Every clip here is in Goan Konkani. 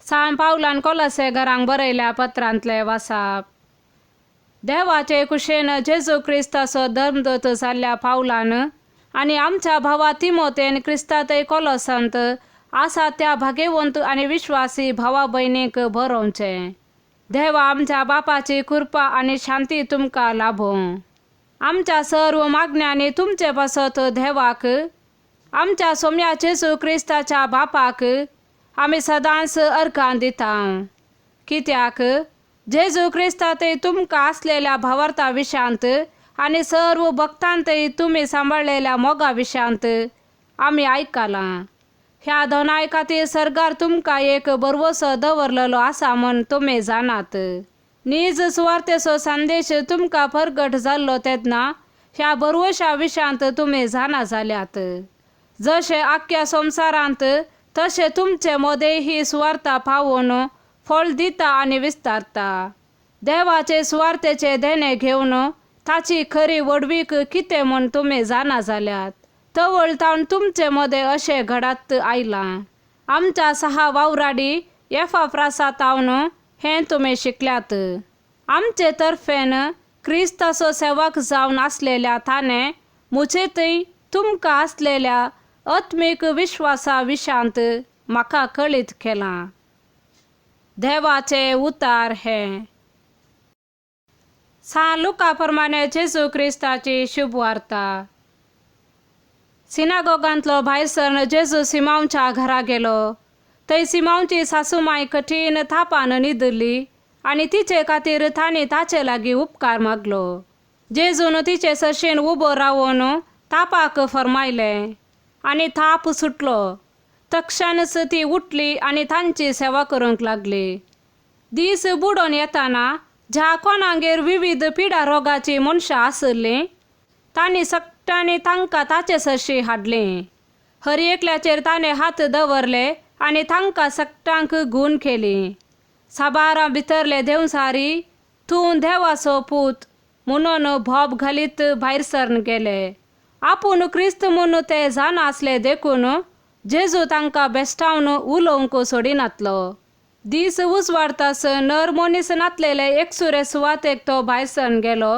सांत पावलान कोलसे घरांक बरयल्या पत्रांतले वासाप. देवाचे कुशेन जेजू क्रिस्ताचो धर्मदूत जाल्ल्या पावलान आनी आमच्या भावा तिमोतेन क्रिस्तातय कोलोसांत आसा त्या भागेवंत आनी विश्वासी भावा भयणीक बरोवचें. देवा आमच्या बापाची कृपा आनी शांती तुमकां लाभों. आमच्या सर्व मागण्यांनी तुमचे पासत देवाक आमच्या सोम्या जेजू क्रिस्ताच्या बापाक आमी सदांच अर्घां दिता. कित्याक जेजू क्रिस्तांतय तुमकां आसलेल्या भावार्था विशांत आनी सर्व भक्तांतय तुमी सांबाळलेल्या मोगा विशांत आमी आयकलां. ह्या दोनाय खातीर सरकार तुमकां एक बरवसो दवरलेलो आसा म्हूण तुमी जाणात. नीज सुवार्तेचो संदेश तुमकां परगट जाल्लो तेन्ना ह्या बरवशा विशांत तुमी जाणा जाल्यात. जशें आख्ख्या संवसारांत तशें तुमचे मदें ही सुवार्ता पावोवन फळ दिता आनी विस्तारता. देवाचे सुवार्तेचे देणें घेवन ताची खरी व्हडवीक कितें म्हूण तुमी जाणा जाल्यात. तवळ तावन तुमचे मदें अशें घडत आयलां. आमच्या सहा वावराडी एफाफ्रासा तावन हें तुमी शिकल्यात. आमचे तर्फेन क्रिस्ताचो सेवक जावन आसलेल्या ताणें म्हजेंतय तुमकां आसलेल्या आत्मीक विश्वासा विशांत म्हाका कळीत केलां. देवाचे उतार हें. सांत लुका प्रमाणे जेजू क्रिस्ताची शुभवार्ता. सिनागोगांतलो भायर सरन जेजू सिमांवच्या घरा गेलो. थंय सिमांवची सासूमाय कठीण थापान न्हिदली आनी तिचे खातीर तांणी ताचे लागीं उपकार मागलो. जेजून तिचे सरशेन उबो रावन तापाक फर्मायलें आनी ताप सुटलो. तक्षणच ती उठली आनी तांची सेवा करूंक लागली. दीस बुडोवन येताना ज्या कोणागेर विविध पिडा रोगाची मनशां आशिल्लीं तांणी सगळ्यांनी तांकां ताचे सरशी हाडलीं. हर एकल्याचेर ताणें हात दवरले आनी तांकां सगळ्यांक गूण केली. साबारां भितरले देंवचारी तूं देवाचो पूत म्हणून भोब घालीत भायर सरन गेले. आपूण क्रिस्त म्हूण ते जाणा आसले देखून जेजू तांकां बेश्टावन उलोवंक सोडिनातलो. दीस उजवाडतास नर मनीस नातलेले एकसुरे सुवातेक तो भायर सरन गेलो.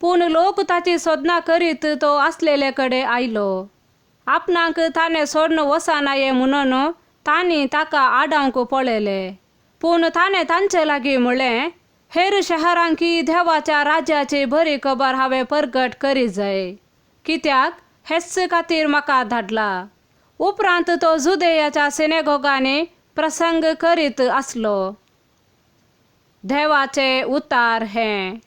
पूण लोक ताची सोदनां करीत तो आसलेले कडेन आयलो. आपणाक ताणें सोडून वचनाये म्हणून तांणी ताका आडावंक पळयलें. पूण ताणें तांचे लागीं म्हणलें, हेर शहरांकी देवाच्या राज्याची बरी खबर हांवें परगट करी जाय. कित्याक हेच खातीर म्हाका धाडला. उपरांत तो जुदेयाच्या सिनेगोगांनी प्रसंग करीत आसलो. देवाचे उतार हें.